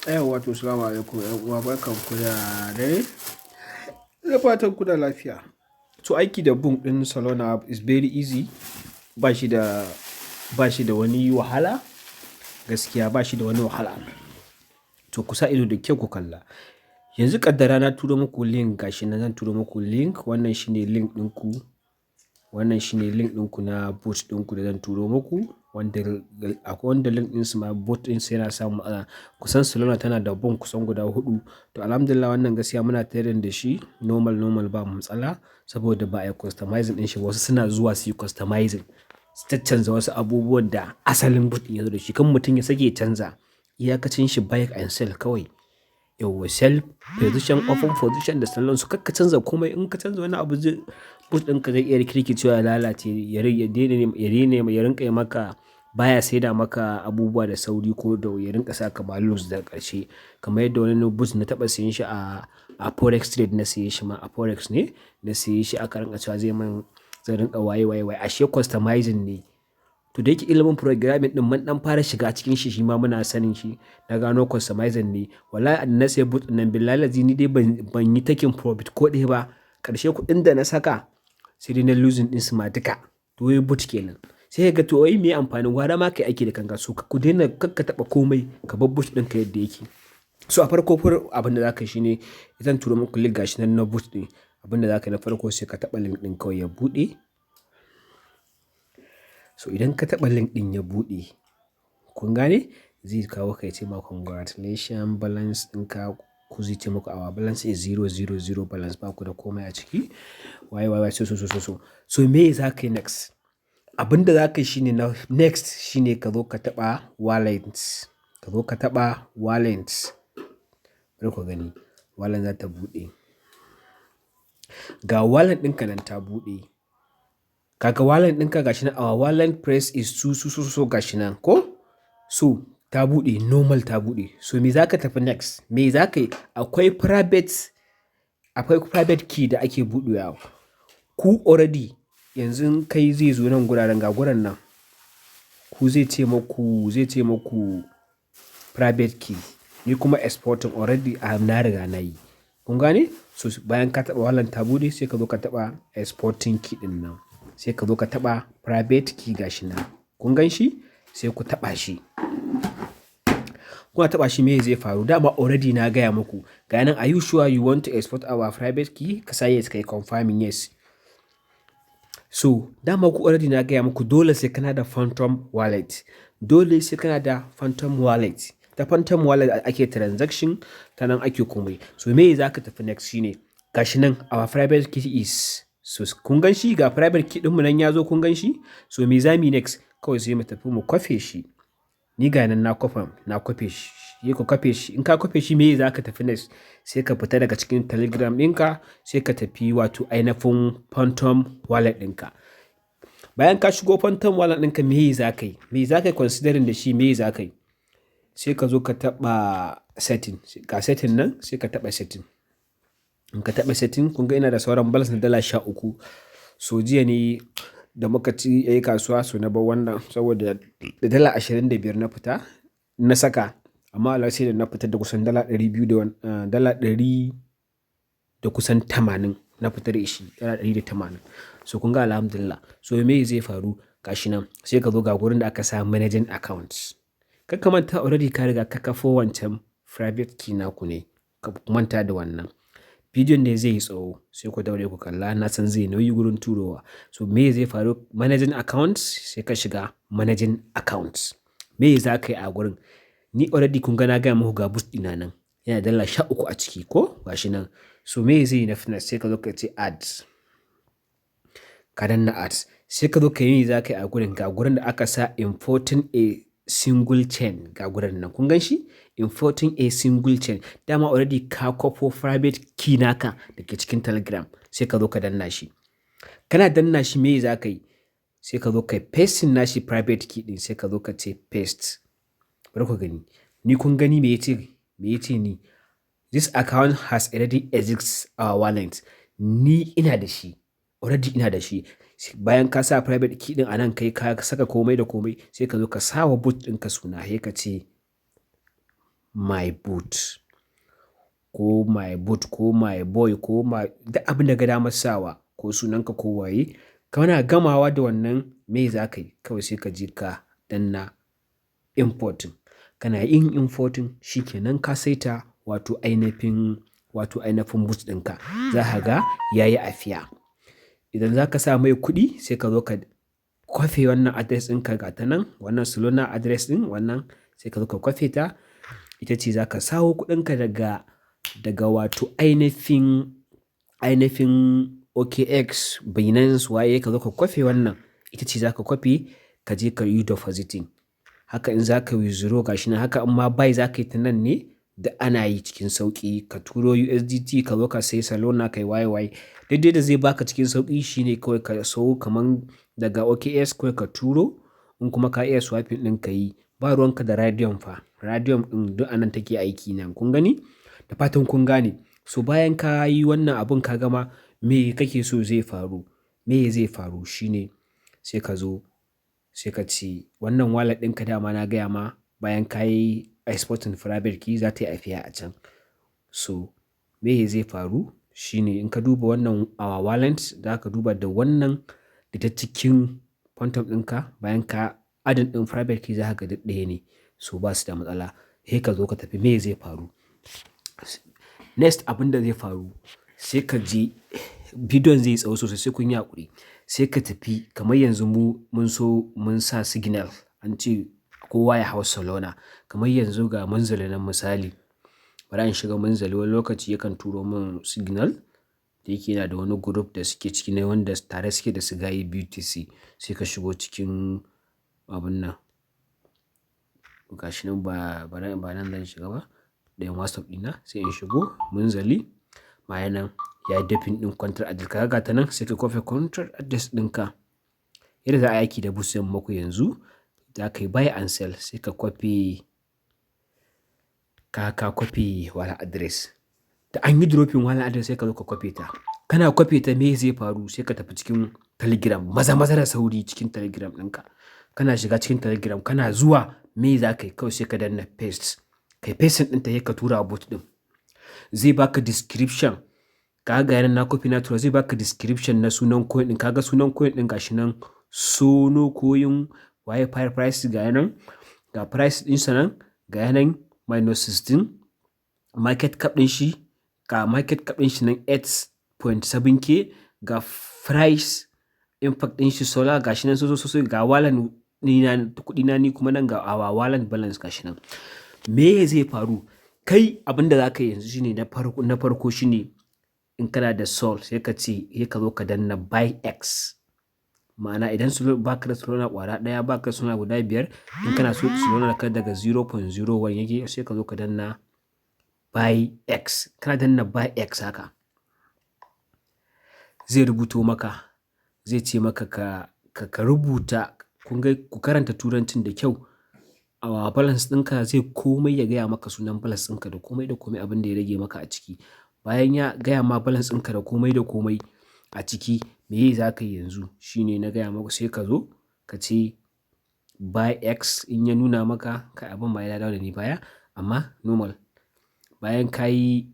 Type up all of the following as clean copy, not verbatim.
Yauwa to, salamu alaikum ƴan uwa, barkanku da dare. Da fatan kuna lafiya. To, aiki da bot ɗin Solana is very easy. Ba shi da wani wahala. Gaskiya ba shi da wani wahala. To, ku sa ido da kyau ku kalla. Yanzu ƙaddara na turo muku link, gashi nan zan turo muku link. Wannan shine link ɗinku. Wannan shine link ɗinku na bot ɗinku da zan turo muku. Wanda akwai wanda link ɗinsu ma bot ɗinsu yana samun matsala. Kusan Solana tana da bot kusan guda huɗu. To, alhamdulillah, wannan gaskiya muna trading da shi normal normal, ba matsala, saboda ba a yi customizing ɗin shi ba. Wasu suna zuwa su yi customizing, su caccanza wasu abubuwan da asalin bot ɗin ya zo da shi. Kan mutum ya sake ya canza, iyakacin shi buy and sell kawai. Yauwa, sell position, open position da sauran su. Kar ka canza komai. In ka canza wani abu, zai bot ɗinka zai iya rikirkicewa, ya lalace, ya daina ya rinƙa yi maka, baya saida maka abubuwa da sauri, ko da ya rinƙa saka ma loss daga ƙarshe. Kamar yadda wani bot na taɓa siyan shi a forex trade, na siye shi ma a forex ne. Na siye shi, aka rinƙa cewa zai mun, zai rinƙa waye waye waye, ashe customizing ne. To, da yake ilimin programming ɗin mun ɗan fara shiga cikin shi, shi ma muna sanin shi. Na gano customizing ne. Wallahi da na siya bot ɗin nan, billahillazi, ni dai ban yi taking profit ko ɗaya ba. Ƙarshe kuɗin da na saka sai dai na losing ɗin su ma duka. To, wai bot kenan. Sai ka ga to wai me amfanin? Gwara ma ka yi aiki da kanka. So ku daina, kar ka taɓa komai, ka bar bot ɗinka yadda yake. So a farko abin da za ka yi shine, zan turo muku link, gashi nan na bot ɗin. Abin da za ka yi na farko, sai ka taɓa link ɗin kawai ya buɗe. So idan ka taɓa link ɗin ya buɗe, kun gane? Zai kawo ka ya ce ma congratulations, balance ɗinka, ku zai ce muku our balance is zero zero zero balance, ba ku da komai a ciki. Waye waye so so so so so. So me za ka yi next? Abin da za ka yi shine na next shine ka zo ka taɓa wallet. Ka zo ka taɓa wallet. Bari ku gani, wallet za ta buɗe. Ga wallet ɗinka nan ta buɗe. Kaga wallet ɗinka, gashi nan, our wallet price is so so so so, gashi nan ko? So ta buɗe normal, ta buɗe. So me za ka tafi next? Me za ka yi? Akwai private key da ake buɗewa. Ku already yanzu kai zai zo nan guraren, ga guran nan. Ku zai ce muku private key. Ni kuma exporting already a na riga na yi. Kun gane? So bayan ka taɓa wallet ta buɗe, sai ka zo ka taɓa exporting key ɗin nan. Sai ka zo ka taɓa private key, gashi nan. Kun gan shi? Sai ku taɓa shi. Kuna taɓa shi, me zai faru? Dama already na gaya muku. Ga nan, "Are you sure you want to export our private key?" Ka sa yes, kai confirming yes. So dama ku already na gaya muku, dole sai kana da Phantom wallet. Dole sai kana da Phantom wallet. Ta Phantom wallet ake transaction, ta nan ake komai. So me za ka tafi next shine, gashi nan, our private key is. So kun gan shi, ga private key ɗinmu nan ya zo, kun gan shi? So me za mu yi next? Kawai sai mu tafi mu kwafe shi. Ni ga nan na kwafa, na kwafe shi. Sai ka kwafe shi. In ka kwafe shi, me za ka tafi next? Sai ka fita daga cikin Telegram ɗinka, sai ka tafi wato ainafin Phantom wallet ɗinka. Bayan ka shigo Phantom wallet ɗinka, me za ka yi? Me za ka yi considering da shi? Me za ka yi? Sai ka zo ka taɓa setting. Ga setting nan, sai ka taɓa setting. In ka taɓa setting, kun ga ina da sauran balance na $13. So jiya ne da muka ci yayi kasuwa, so na bar wannan saboda da $25 na fita na saka. Amma Allah sai da na fitar da kusan $200 da $100 da kusan tamanin na fitar da shi, $180. So kun ga alhamdulillah. So me zai faru? Gashi nan, sai ka zo ga gurin da aka sa managing accounts. Kar ka manta, already ka riga ka kafo wancan private key naku ne. Ka manta da wannan. Bidiyon ne zai yi tsawo, sai ku daure ku kalla, na san zai nauyi gurin turowa. So me zai faru? Managing accounts, sai ka shiga managing accounts. Me za ka yi a gurin? Ni already kun ga na gaya muku, ga bot ɗina nan. Yana da $13 a ciki ko? Gashi nan. So me zai yi na next? Sai ka zo ka ce add. Ka danna add. Sai ka zo ka yi, me za ka yi a gurin? Ga gurin da aka sa importing a single chain, ga gurin nan. Kun gan shi? Importing a single chain. Dama already ka kwafo private key naka da ke cikin Telegram. Sai ka zo ka danna shi. Kana danna shi, me za ka yi? Sai ka zo ka pasting nashi private key ɗin, sai ka zo ka ce paste. Bari ku gani. Ni kun gani me yace? Me yace ni? "This account has already exists our wallet." Ni ina da shi. Already ina da shi. Bayan ka sa private key ɗin a nan, kai ka saka komai da komai, sai ka zo ka sa wa bot ɗinka suna, sai ka ce My bot, ko my bot ko my boy ko my, duk abin da ka damar sawa ko sunanka ko waye. Kana gamawa da wannan, me za ka yi? Kawai sai ka je ka danna importing. Kana yin importing, shi kenan ka saita wato ainihin bot ɗinka. Za ka ga ya yi appear. Idan za ka sa mai kuɗi, sai ka zo ka kwafe wannan address ɗinka, ga ta nan, wannan Solana address ɗin wannan, sai ka zo ka kwafe ta. Ita ce za ka sawo kuɗinka daga wato ainihin OKX, Binance, waye, ka zo ka kwafe wannan. Ita ce za ka kwafe ka je ka yi depositing. Haka in za ka withdraw, ga shi nan. Haka in ma buy za ka yi ta nan ne da ana yi cikin sauƙi. Ka turo USDT, ka zo ka sayi Solana, ka yi waye waye. Daidai da zai baka cikin sauƙi shine kawai ka sawo kaman daga OKX, kawai ka turo. In kuma ka iya swapping ɗin ka yi, ba ruwan ka da Raydium fa. Raydium ɗin duk anan take aiki nan, kun gani? Da fatan kun gane. So bayan ka yi wannan abun ka gama, me kake so zai faru? Me zai faru shine sai ka zo sai ka ce wannan wallet ɗinka, dama na gaya ma, bayan ka yi exporting private key za ta yi appear a can. So me zai faru shine in ka duba wannan our wallet, za ka duba da wannan da ta cikin Phantom ɗinka, bayan ka adding ɗin private key, za ka ga duk ɗaya ne. So ba su da matsala. Sai ka zo ka tafi, me zai faru? Next, abin da zai faru, sai ka je, bidiyon zai yi tsawo sosai, sai kun yi haƙuri. Sai ka tafi, kamar yanzu mu mun so mun sa signal, an ce kowa ya hau Solana. Kamar yanzu ga Munzali nan misali. Bara in shiga Munzali, wani lokaci yakan turo mun signal da yake yana da wani group da suke ciki ne wanda tare suke da su gayi BTC. Sai ka shigo cikin abun nan. Gashi nan, ba nan zan shiga ba. Ɗayan WhatsApp ɗina sai in shigo Munzali. Bayan nan ya yi dropping ɗin contract address. Ka ga ta nan, sai ka copy contract address ɗinka. Yadda za a yi aiki da bot zan muku yanzu. Za ka yi buy and sell, sai ka copy, ka copy wallet address. Da an yi dropping wallet address, sai ka zo ka copy ta. Kana copy ta, me zai faru? Sai ka tafi cikin Telegram maza maza da sauri, cikin Telegram ɗinka. Kana shiga cikin Telegram, kana zuwa, me za ka yi? Kawai sai ka danna paste. Kai pasting ɗinta, sai ka tura bot ɗin. Zai baka description. Ka ga yanan na copy na tura, zai baka description na sunan coin ɗin. Ka ga sunan coin ɗin, gashi nan, Sono coin waye, price ga yanan, ga price ɗinsa nan, ga yanan minus 16, market cap ɗin shi, ga market cap ɗin shi nan 8.7K, ga price impact ɗin shi solar, gashi nan so so so, ga wallet ɗina, kuɗina ni kuma nan, ga our wallet balance, gashi nan. Me zai faru? Kai abin da za ka yi yanzu shine na farko shine in kana da sol, sai ka ce, sai ka zo ka danna buy X. Ma'ana idan ba ka da Solana ƙwara ɗaya, ba ka da Solana guda biyar, in kana so Solana ka daga 0.01 yake, sai ka zo ka danna buy X. Kana danna buy X haka, zai rubuto maka, zai ce maka ka rubuta. Kun ga, ku karanta turancin da kyau. A balance ɗinka zai komai, ya gaya maka sunan balance ɗinka da komai da komai, abin da ya rage maka a ciki. Bayan ya gaya ma balance ɗinka da komai da komai a ciki, me za ka yi yanzu? Shine na gaya maku, sai ka zo ka ce buy X. In ya nuna maka, kai, abin ma ya dawo da ni baya, amma normal. Bayan ka yi,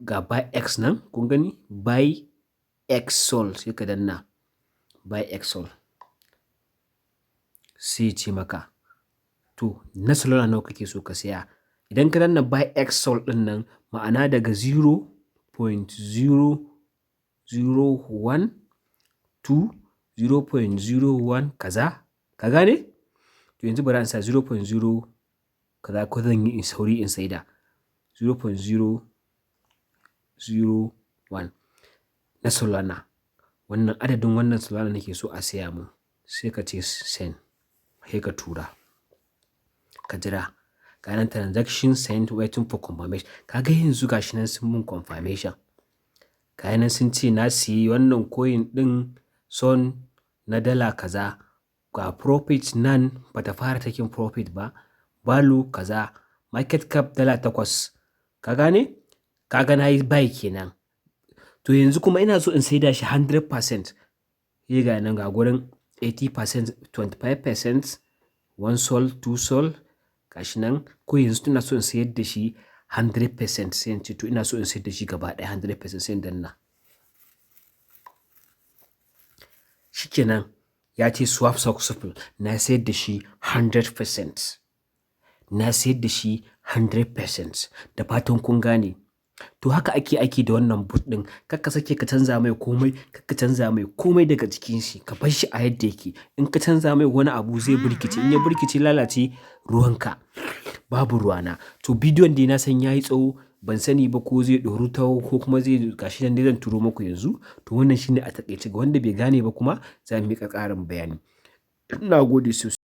ga buy X nan, kun gani, buy X sol, sai ka danna buy X sol. Sai ya ce maka to, na Solana nawa kake so ka saya? Idan ka danna buy X sol ɗin nan, ma'ana daga 0.001 to 0.01 kaza, ka gane? To yanzu bari in sa 0.0 kaza, ko zan yi in sauri in saida 0.001 na Solana. Wannan adadin wannan Solana nake so a saya mun. Sai ka ce send, sai ka tura. Ka jira. Ga nan, transaction sent, waiting for confirmation. Ka ga yanzu gashi nan sun mun confirmation. Ga nan sun ce na siyi wannan coin ɗin son na dala kaza. Ga profit nan, bata fara taking profit ba. Value kaza, market cap $8. Ka gane? Ka ga na yi buy kenan. To yanzu kuma ina so in saida shi 100%. Sai ga nan, ga gurin 80%, 25%, 1 sol, 2 sol. Gashi nan ko yanzu ina so in sayar da shi 100%, sai in ce to ina so in sayar da shi gaba ɗaya 100%, sai in danna. Shikenan, ya ce swap successful. Na sayar da shi 100%. Na sayar da shi 100%. Da fatan kun gane. To, haka ake aiki da wannan bot ɗin. Kar ka sake ka canza mai komai, kar ka canza mai komai daga cikin shi. Ka bar shi a yadda yake. In ka canza mai wani abu, zai birkice. In ya birkice, lalace ruwanka. Babu ruwana. To, bidiyon dai na san yayi tsawo. Ban sani ba ko zai ɗoru ta ko kuma zai gashi nan dai zan turo muku yanzu. To, wannan shine a taƙaice, ga wanda bai gane ba kuma za mu miƙa ƙarin bayani. Ina gode sosai.